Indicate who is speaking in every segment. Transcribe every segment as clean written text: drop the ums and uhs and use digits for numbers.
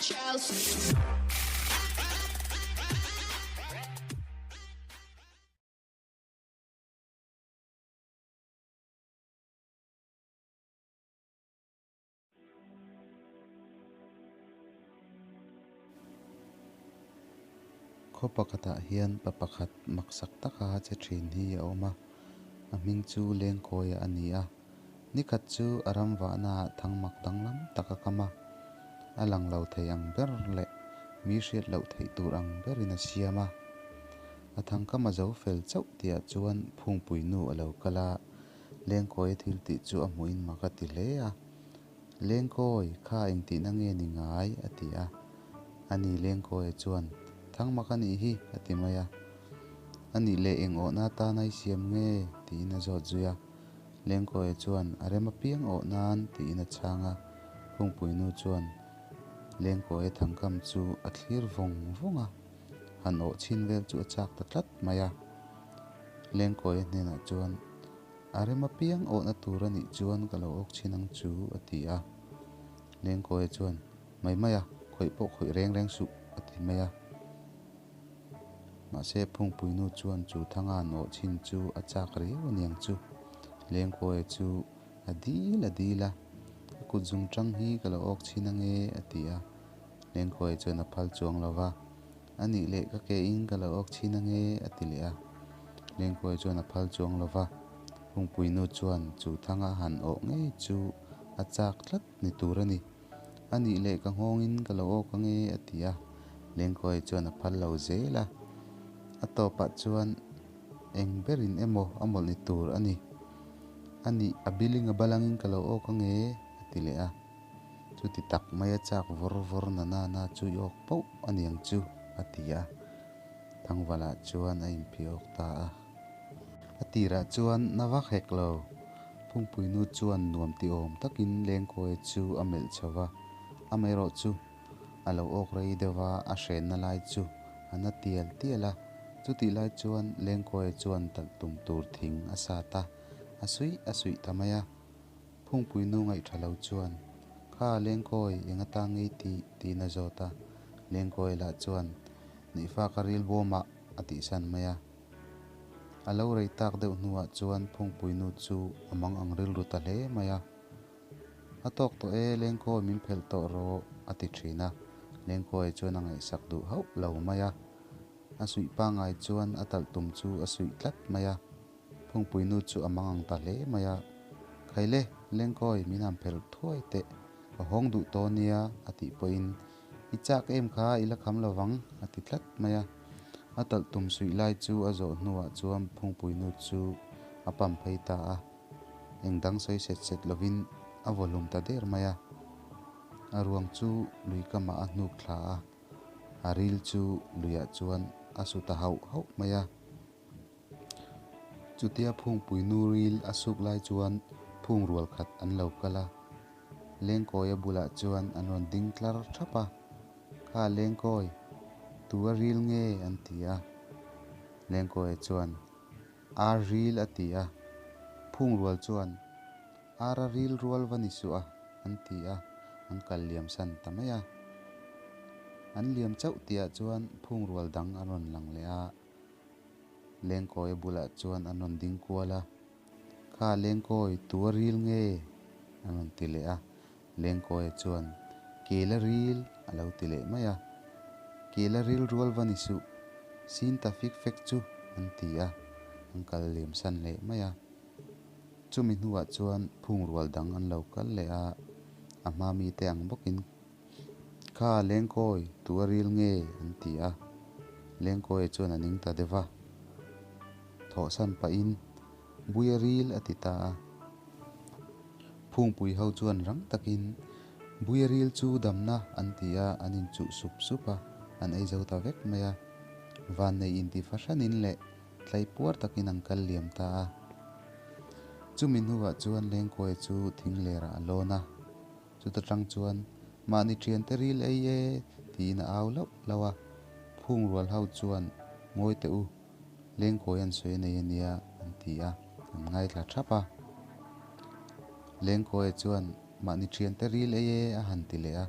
Speaker 1: Khaw pakhatah hian pa pakhat maksak taka che thin hi a awm a, a hming chu Lengkawia a ni a. Nikhat chu a ram vahnaah thangmak danglam tak a kam a, a lang lo thei ang ber leh mi hriat loh theih tur ang berin a siam a. A thangkam a zo fel chauh tihah chuan Phungpui nu a lo kal a, Lengkawia thil tih chu a hmuhin mak a ti hle a. Lengkawi, kha engtihna nge ni ngai? a ti a. Ani Lengkawia chuan, Thangmak a nih hi, a ti mai a. A nih leh eng awhna atana i siam nge? tiin a zawt zui a. Lengkawia chuan, A rem apiang awh nan, tiin a chhang a. Phungpuinu chuan Lengkawia thangkam chu a thlir vawng vawng a. Han awh chhin vel chu a chak ta tlat mai a. Lengkawia hnenah chuan, A rem apiang awhna tur a nih chuan ka lo awk chhin ang chu, a ti a. Lengkawia chuan, Mai mai a, khawih pawh khawih reng reng suh, a ti mai a. Mahse, Phungpuinu chuan chu thanga an awh chhin chu a chak riau a niang chu. Lengkawia chu a dil a dil a, Ka kut zung tang hi ka lo awk chhin ange, a ti a. Lengkawia chuan a phal chuang lo va, A nih leh ka ke in ka lo awk chhin ange, a ti leh a. Lengkawia chuan a phal chuang lo va, Phungpuinu chuan chu thanga han awh ngei chu a chak tlat ni tur a ni. A nih leh ka nghawngin ka lo awk ange, a ti a. Lengkawia chuan a phal lo zel a. A tawpah chuan eng berin emaw a mawlh ni tur a ni. A nih a biling a balangin ka lo awk ange, a ti leh a. Chuti tak maia chak vawr vawr na na na chu i awk pauh a niang chu, a ti a. Thangvalah chuan a inphi awk ta a. A tirah chuan na vak hek lo. Phungpuinu chuan nuam ti awm takin Lengkawia chu a melh chho va, amaherawh chu a lo awk rei deuh va, a hrenna lai chu a na tial tial a. Chutih lai chuan Lengkawia chuan talh tum tur thing a sat a, a suih a suih ta mai a. Phungpui nu ngaihṭha lo chuan, Kha Lengkawi, eng atan ngei tih? tiin a zawt a. Lengkawi lah chuan, Neihfa ka ril bawmah, a tihsan mai a. A lo rei tak deuh hnuah chuan Phungpui nu chu a mang ang rilru ta hle mai a. A tawk tawh e, Lengkawi min phelh tawh rawh, a ti ṭhin a. Lengkawi chuan a ngaihsak duh hauh lo mai a. A suih pangngai chuan a talh tum chu a suih tlat mai a. Phungpui nu chu a mang ang ta hle mai a, Khaile, Lengkawi min han phelh thuai teh, ka hawng duh tawh nia, a tih pawhin, I chak em kha, i la kham lo vang, a ti tlat mai a. A talh tum suih lai chu a zawh hnuah chuan Phungpui nu chu a pam phei ta a, eng dang sawi set set lovin a vaw hlum ta der mai a. A ruang chu lui kamah a hnuk thla a, a ril chu luiah chuan a su ta hauh hauh mai a. Chutia phungpui nu ril a suk lai chuan phung rual khat an lo kal a, Lengkawia bulah chuan an rawn ding tlar thap a, Kha Lengkawi, tu a ril nge? an ti a. Lengkawia chuan, Ar ril a ti a. Phung rual chuan, Ar a ril rual va ni suh a, an ti a, an kal liam san ta mai a. An liam chauh tihah chuan phung rual dang an rawn lang leh a. Lengkawia bulah chuan an rawn ding kual a, Kha Lengkawi, tu a ril nge? an rawn ti leh a. Lengkawia chuan, Kel a ril, a lo ti leh mai a. Kel a ril rual va ni suh, sin ta fik fek chu, an ti a, an kal liam san leh mai a. Chumi hnuah chuan phung rual dang an lo kal leh a, a hma mite ang bawkin Kha Lengkawi, tu a ril nge? an ti a. Lengkawia chuan a ning ta deuh a. Thawhsan pahin, Bui a ril a ti ta a. Phungpui ho chuan rang takin, Bui a ril chu damna an ti a, an inchuh sup sup a, an ei zo ta vek mai a. Vannei inti fahranin leh tlaipuar takin an kal liam ta a. Chumi hnuah chuan Lengkawia chu thinglerah a lawn a. Chuta tang chuan, Mahni thiante ril ei e, tiin a au lauh lauh a. Phung rual ho chuan, Ngawi teh u, lengkawi an sawi a nei a nia, an ti a, an ngaithla thap a. Lengkawia chuan, Mahni thiante ril ei e, a han ti leh a.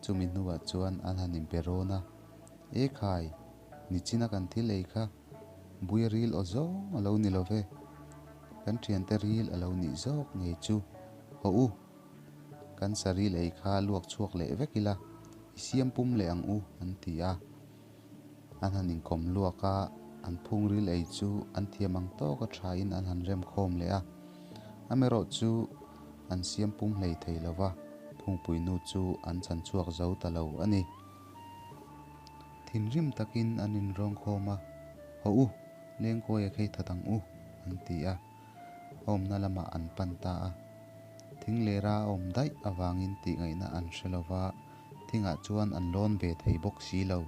Speaker 1: Chumi hnuah chuan an han inbe rawn a, E khai, nichina kan thil ei kha Buia ril aw zawng a lo ni lo ve, kan thiante ril a lo nih zawk ngei chu. Haw u, kan sa ril ei kha luak chhuak leh vek ila, i siam pum leh ang u, an ti a. An han inkawm luak a, an phung ril ei chu an thiam ang tawka thain an han rem khawm leh a. Amaherawh chu an siam pum hlei thei lo va, phungpui nu chu an chan chhuak zo ta lo a ni. Thinrim takin an inrawng khawm a, Haw u, Lengkawia khei that ang u, an ti a. A awmna lamah an pan ta a. Thing lera a awm daih avangin tih ngaihna an hre lo va, thingah chuan an lawn ve thei bawk si lo.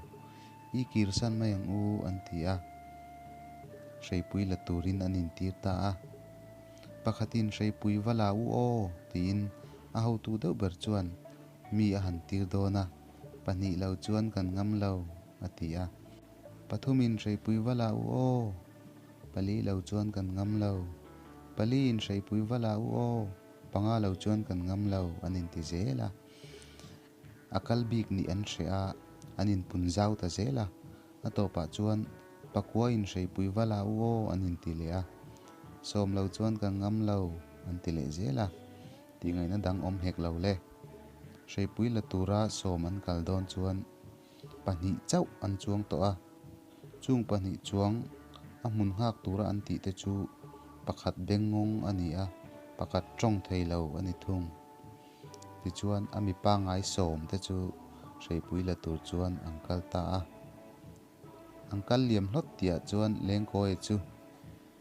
Speaker 1: I kirsan mai ang u, an ti a. Hreipui la turin an intir ta a. Pakhatin hreipui va la u aw, tiin a hotu deuh ber chuan mi a han tir dawn a, pahnih lo chuan kan ngam lo, a ti a. Pathumin hreipui va la u aw, pali lo chuan kan ngam lo. Paliin hreipui va la u aw, panga lo chuan kan ngam lo, an inti zel a. A kal bik nih an hreh a, an inpun zau ta zel a. A tawpah chuan Pakuain hreipui va la u aw an inti leh a, sawm lo chuan kan ngam lo an ti leh zel a, tih ngaihna dang awm hek lo le. Hreipui la tura sawm an kal dawn chuan pahnih chauh an chuang tawh a, chung pahnih chuang a hmun nghak tura an tih te chu pakhat bengngawng a ni a, pakhat tawng thei lo a ni thung. Tichuan a mi pangngai sawm te chu hreipui la tur chuan an kal ta a. An kal liam hlawt tihah chuan Lengkawia chu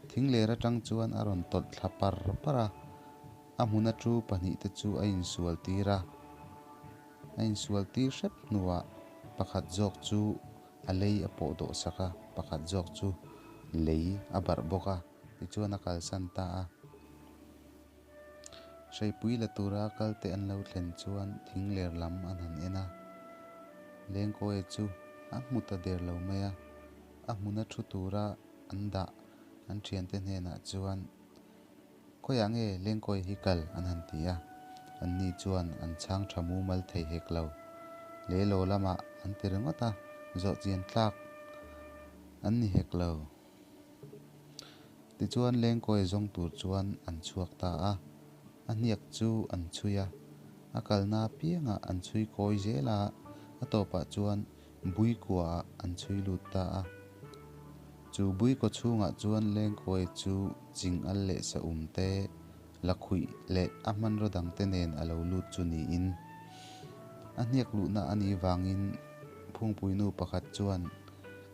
Speaker 1: thingler atang chuan a rawn tawlh thla par par a, a hmuna thu pahnih te chu a insual tir a. A insual tir hrep hnuah pakhat zawk chu a lei a pawh dawh sak a, pakhat zawk chu lei a barh bawk a, tichuan a kalsan ta a. Hreipui la tura kalte an lo thlen chuan thingler lam an han en a, Lengkawia chu a hmu ta der lo mai a, a hmuna thu tura an dah an thiante hnenah chuan Khawiah nge Lengkawia hi kal an han ti a, anni chuan an chhang tha mumal thei hek lo. Lelaw lamah an ti ringawt a, zawh chian tlak an ni hek lo. Tichuan Lengkawi zawng tur chuan an chhuak ta a, a hniak chu an chhui a, a kalna apiangah an chhui kawi zel a, a tawpah chuan Buikuaah an chhui lut ta a. Chu Buikaw chhungah chuan Lengkawi chu ching al leh saum te, lakhuih leh a hmanraw dangte nen a lo lut chu niin a hniak luhna a nih vangin Phungpuinu pakhat chuan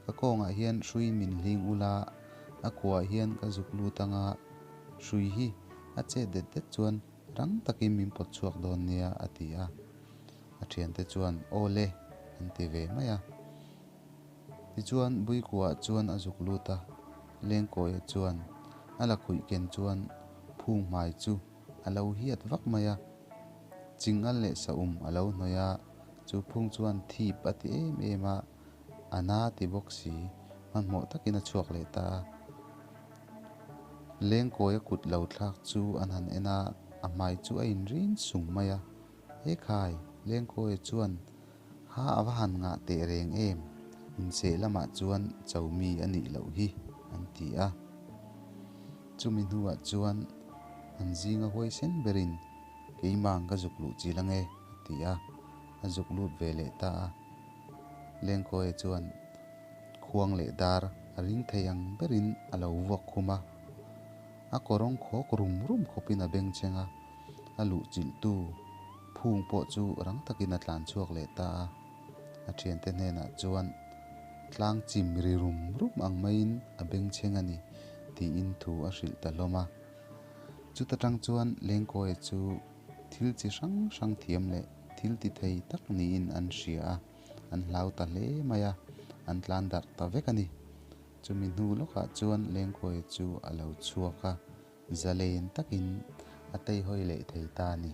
Speaker 1: Ka kawngah hian hrui min hling ula, a kuah hian ka zuk lut anga, hrui hi a chet det det chuan rang takin min pawt chhuak dawn nia, a ti a. A thiante chuan, Aw le, an ti ve mai a. Tichuan Buikuah chuan a zuk lut a, Lengkawia chuan a lakhuih ken chuan phung hmai chu a lo hiat vak mai a, chingal leh saum a lo hnawih a, chu phung chuan thip a ti em em a, A na ti bawk si, hmanhmawh takin a chhuak leh ta a. Lengkawia kut lo thlak chu an han en a, a hmai chu a inrin sung mai a. He khai, Lengkawia chuan ha a va han ngah teh reng em, inseh lamah chuan cho mi a nih loh hi, an ti a. Chumi hnuah chuan an zinga huaisen berin keimang ka zuk luh chil ange, a ti a, a zuk lut ve leh ta a. Lengkawia chuan khuang leh dar a ring thei ang berin a lo vuak khum a, a kawrawng khawk rum rum khawpin a bengchheng a, a luh chilhtu phung pawh chu rang takin a tlan chhuak leh ta a. A thiante hnenah chuan tlang chim ri rum rum ang maiin a bengchheng a ni tiin thu a hrilh ta hlawm a. Chuta tang chuan Lengkawia chu thil chi hrang hrang thiam leh Thil ti thei tak niin an hria a, an hlau ta hle mai a, an tlan darh ta vek a ni. Chumi hnu lawkah chuan Lengkawia chu a lo chhuak a, zalen takin a teihawi leh thei ta a ni.